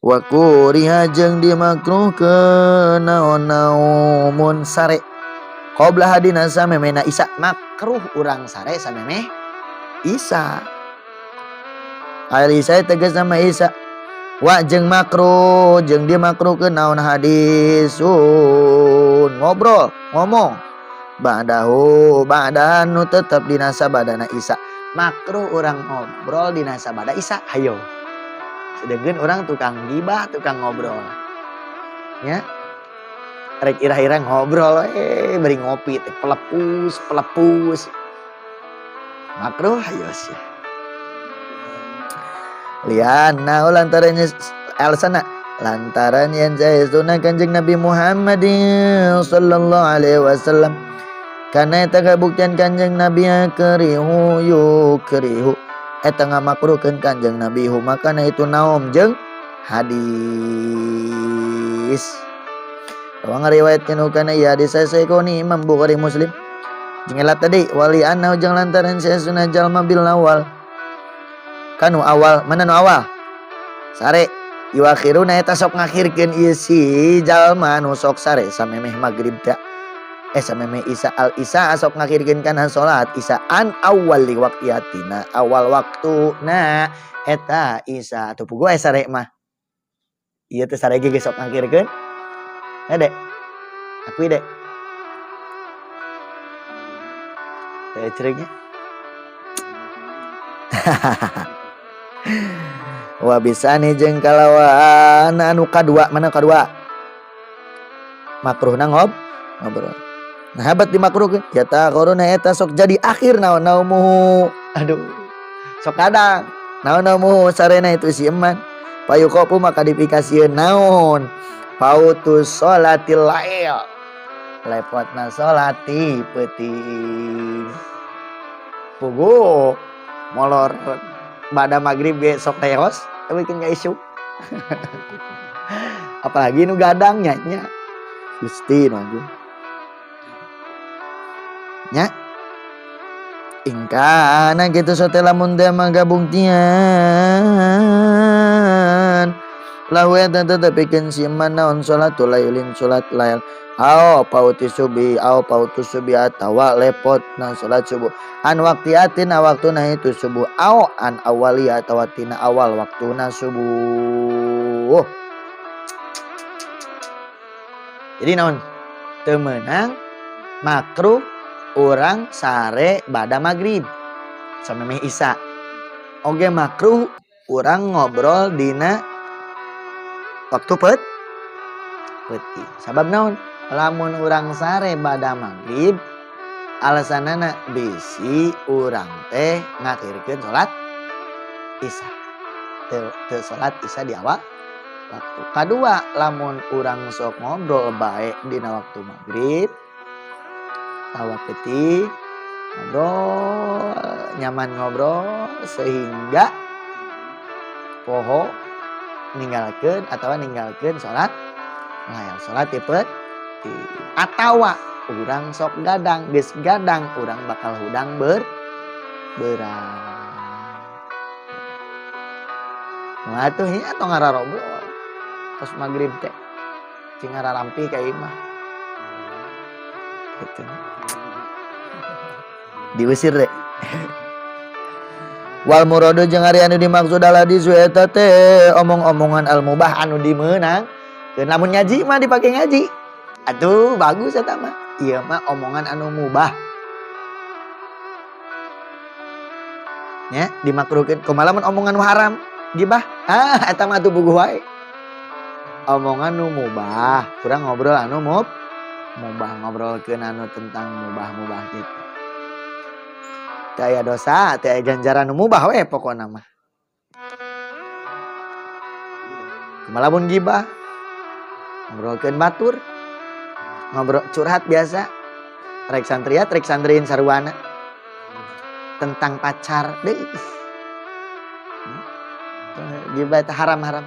Wa kuriha jeung dimakruhkeun naon naumun sare qabla hadina samemehna isya, makruh urang sare samemeh isya. Al isya tegas sama isya. Wa jeung makruh jeung dimakruhkeun naon hadisun ngobrol ngomong ba'dahu ba'da nu tetep dina sabadana isya. Makruh urang ngobrol dina sabada isya, hayo. Sedengkeun urang tukang gibah, tukang ngobrol. Nya. Rek irah-irah ngobrol bari ngopi teh pelepus, pelepus. Makruh hayo sia. Lianna lantaran alsana lantaran yen saestuna Kanjeng Nabi Muhammad sallallahu alaihi wasallam kana eta kabuktian Kanjeng Nabi kerihu yukrihu eta ngamakruhkeun Kanjeng Nabi hu makana itu naom jeung hadis. Rawa ngariwayatkeun kana ieu hadis saekoni Imam Bukhari Muslim. Jeung elat tadi wali anna jeung lantaran saestuna jalma bil awal kanu awal mana nu awal sare yuakhiruna eta sok ngakhirkeun ieu si jalma nu sok sare samemeh magrib teh samemeh isya al isya sok ngakhirkeun kana salat isya an awali waqtiatina awal waktuna eta isya atuh puguh sare mah ieu teh sare ge sok ngakhirkeun dek akui dek teh ceringnya wa bisani jeung kalawan anu kadua mana kadua makruhna ngobrol nah hebat dimakruhkeun ya ta korona eta sok jadi akhir naon naumuhu aduh sok kadang naon naumuhu sarena itu si eman payuqafu maka dipikasieun naon pautus salatil lail lepotna salati peuting puguh molor bada maghrib ge sok teos tapi kan gak isu apalagi nu gadang nya nya Gusti nu agung nya ingkana kitu sote lamun teh mah gabungtian lahu eta tetepikeun si eman naon salatul lailin salat lail au pauti subi au pautu subi atawa lepot na salat subuh an waktiatina waktuna itu subuh au an awali atawa tina awal waktuna subuh. Jadi naon teu meunang makruh urang sare bada magrib samemeh isya oge makruh urang ngobrol dina waktu peuting sabab naon lamun urang sare bada magrib alasanana bisi urang teh ngakhirkeun salat isya teu salat isya di awal waktu. Kadua lamun urang sok ngobrol bae dina waktu magrib tawa peuting ngobrol nyaman ngobrol sehingga poho ninggalkeun atawa ninggalkeun salat lail salat peuting atawa urang sok gadang geus gadang urang bakal hudang berat. Nah atuh nya tong ngararobrol tos magrib teh cing ngararampi ka ieu mah gitu diusir deh. Wal muradu jeung ari anu dimaksud al hadis eta teh omong-omongan al mubah anu dimeunang lamun ngaji mah dipake ngaji atuh bagus eta mah ieu mah omongan anu mubah nya dimakruhkeun kumaha lamun omongan nu haram gibah ah eta mah atuh puguh wae omongan nu mubah kurang ngobrol anu mubah ngobrolkeun anu tentang mubah-mubah gitu teu aya dosa teu aya ganjaran nu mubah we pokona mah kumaha lamun gibah ngobrolkeun batur ngobrol curhat biasa rek santriat rek santriin sarwana tentang pacar deui gibah teh haram-haram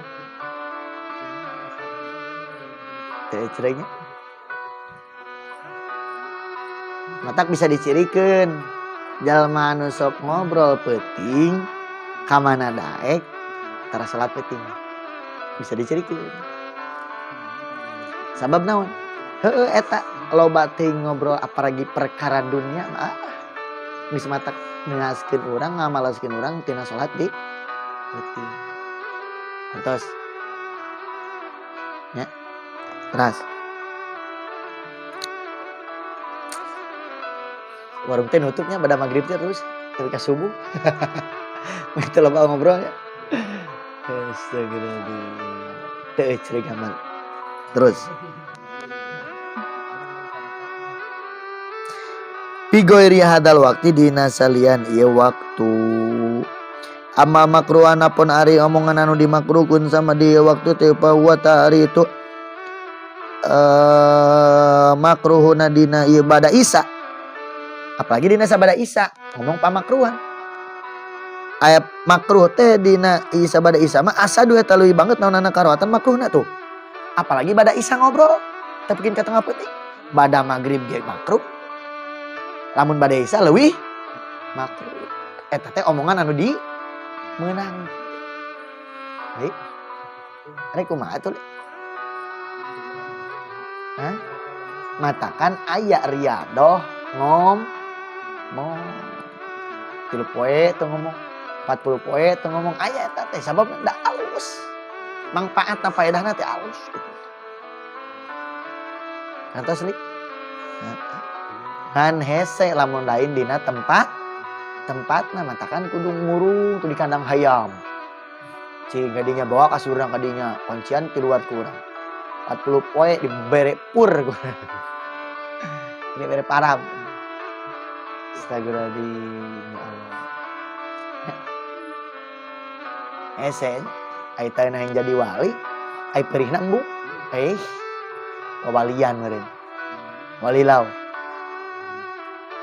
teu cerengnya matak bisa dicirikeun jalma anu sok ngobrol peuting ka mana daek tara salat peuting. Bisa dicerikeun. Sabab naon? Heeh eta loba teuing ngobrol apalagi perkara dunia mah geus matak ngeaskeun urang, ngamalaskeun urang tina salat di peuting. Entos. Ya. Teras. Warung teh nutupnya pada maghrib teh terus tapi ka subuh. Itu loba ngobrol ya. Astagfirullahaladzim. Teu ceurik aman. Terus. Fi ghairi hadal waqti dina salian ieu waktu. Amma makruhana pun ari omongan anu dimakruhkeun sama di waktu teh bahwa ta ari itu makruhuna dina ieu bada isya. Apalagi dina sabada isya ngomong pamakruhan. Aya makruh teh dina isya bada isya mah asa dua leuwih banget naonana karoatan makruhna tuh. Apalagi bada isya ngobrol tepikeun ka tengah peuting. Bada maghrib ge makruh. Lamun bada isya leuwih makruh. Eta teh omongan anu di meunang. Baik. Rek kumaha atuh? Hah? Matakan aya riadoh ngomong. 3 poe teu ngomong, 40 poe teu ngomong aya eta teh sabab da alus. Mangfaatna faedahna teh alus gitu. Kantos li? Kan hese lamun lain dina tempat tempatna matakan kudu ngurung tuh di kandang hayam. Cing kadinya bawa kasurang kadinya kuncian ti luar ku urang. 40 poe dibere pur ku urang. Ini bere param. Astagfirullahaladzim, ya Allah. Hese ai teh yang jadi wali, ai perihna embung. Walian meureun. Wali lau.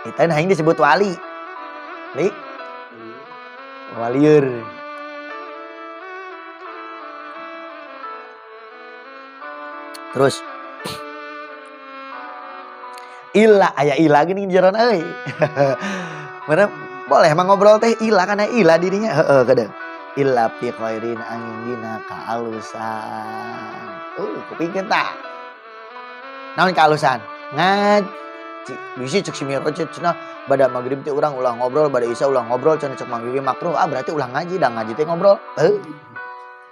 Eta hayang disebut wali. Li? Walieur. Terus ila aya ila gini jeron euy. Mana boleh emang ngobrol teh ila kana ila dirinya heeh kadang. Illa fi khairin angin dina kaalusan. Kupingkeun tah. Naon kaalusan? Ngaji. Bisi cek si Miroj cenah bada maghrib teh urang ulah ngobrol, bada isya ulah ngobrol cenah cek maghrib makruh. Ah berarti ulah ngaji, da ngaji teh ngobrol. Heuh.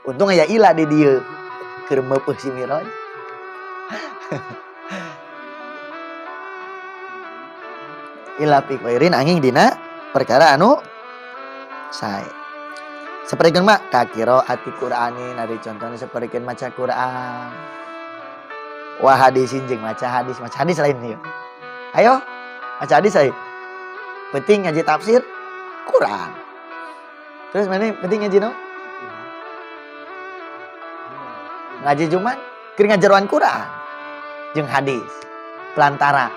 Untung aya ila di dieu. Keur meupeuh si Miroj. Illa fi khairin angin dina perkara anu sae. Saperikeun mah kakiro ati Qur'ani, nari contohna saperikeun maca Qur'an. Wa hadisin jeung maca hadis lain ieu. Ayo, maca hadis ayo. Penting ngaji tafsir Quran. Terus mana penting ngaji no? Ngaji Jumat keur ngajaran Quran jeung hadis pelantara.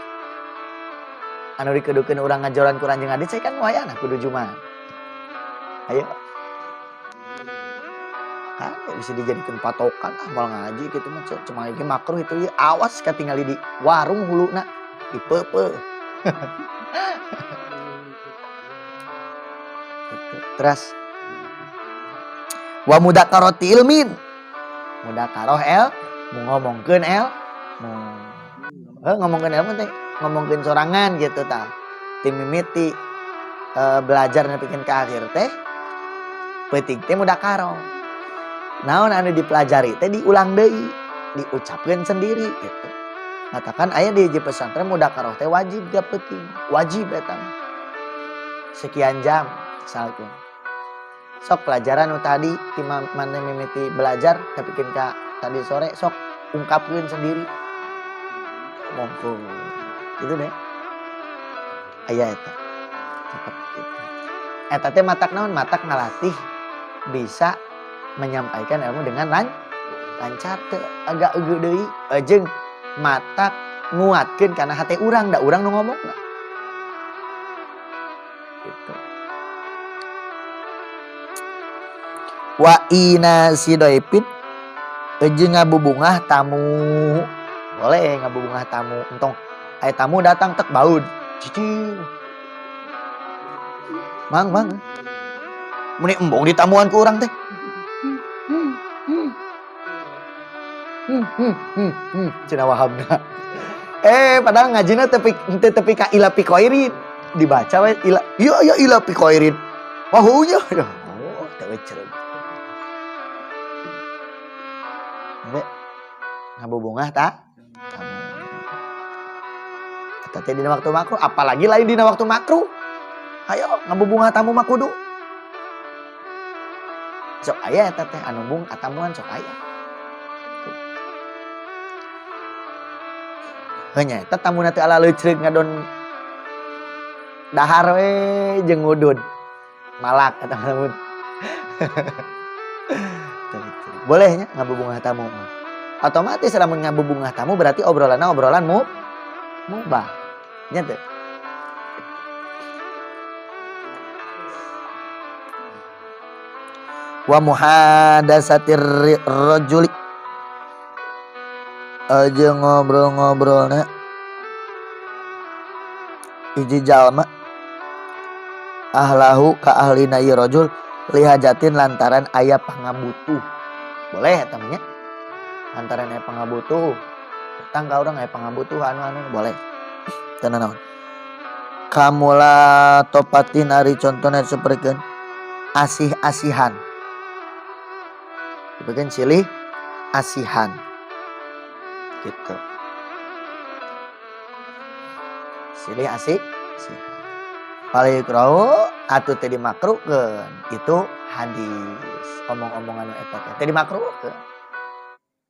Anu dikedukeun urang ngajaran Quran jeung hadis kan wayahna kudu Jumat. Ayo. Kan bisa dijadikan patokan ah mal ngaji gitu mah cuma iki makruh itu ya awas katingali di warung huluna di pepe. Gitu. Terus wa mudakarati ilmin. Mudakaroh el ngomongkeun el ngomongkeun ilmu teh ngomongkeun sorangan gitu tah. Ti mimiti belajar nepikeun ka akhir teh peuting teh mudakaroh. Naon anu dipelajari teh diulang deui, diucapkeun sendiri gitu. Katakan aya di hiji pesantren mudakaroh teh wajib tiap peuting, wajib eta mah. Sekian jam misalkan. Sok pelajaran nu tadi ti maneh mimiti belajar nepikeun ka tadi sore sok ungkapkeun sendiri. Monggo. Gitu deh. Aya eta. Seperti itu. Eta teh matak naon? Matak ngalatih bisa menyampaikan ilmu dengan lancar teu agak eueuh deui jeung matak nguatkeun kana hate urang da urang nu ngomongna. Gitu. Wa ina sidoipin jeung ngabubungah tamu. Boleh ngabubungah tamu entong aya tamu datang tek baud. Cicing. Mang mang. Meni embung ditamuan ku urang teh. Cenah wahabna. Padahal ngajina teu tepi ka ila fi khairin. Dibaca we ila, ya ya ila fi khairin. Wah, nya. Oh, teu cereg. Sampai ngabubungah ta? Tamu. Eta teh dina waktu makruh, apalagi lain dina waktu makruh. Ayo ngabubungah tamu mah kudu. Sok aya eta teh anu mung katamuan sok aya. Heuh nya eta tamuna teh ala leucreug ngadon dahar we jeung ngudud. Malak eta tamun. Boleh nya ngabubungah tamu mah. Otomatis lamun ngabubungah tamu berarti obrolanna obrolan mubah. Nya teh. Wa muhadasatir rajuli aja ngobrol-ngobrolna hiji jalma ahlahu ka ahlina ieu rajul lihajatin lantaran aya pangabutuh. Boleh eta mah nya. Lantaran aya pangabutuh. Datang ka urang aya pangabutuh anu-anu boleh. Teu nanaon. Kamula topatin ari contona saperkeun asih-asihan. Dibagian silih asihan. Gitu. Silih asih, asihan. Paling atuh teh dimakruhkeun itu hadis. Omong-omongan eta teh teh dimakruhkeun.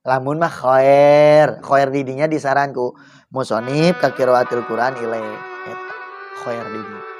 Lamun mah khair, khair di dinya disaranku musonib ka qiraatul Quran ile eta khair di dinya.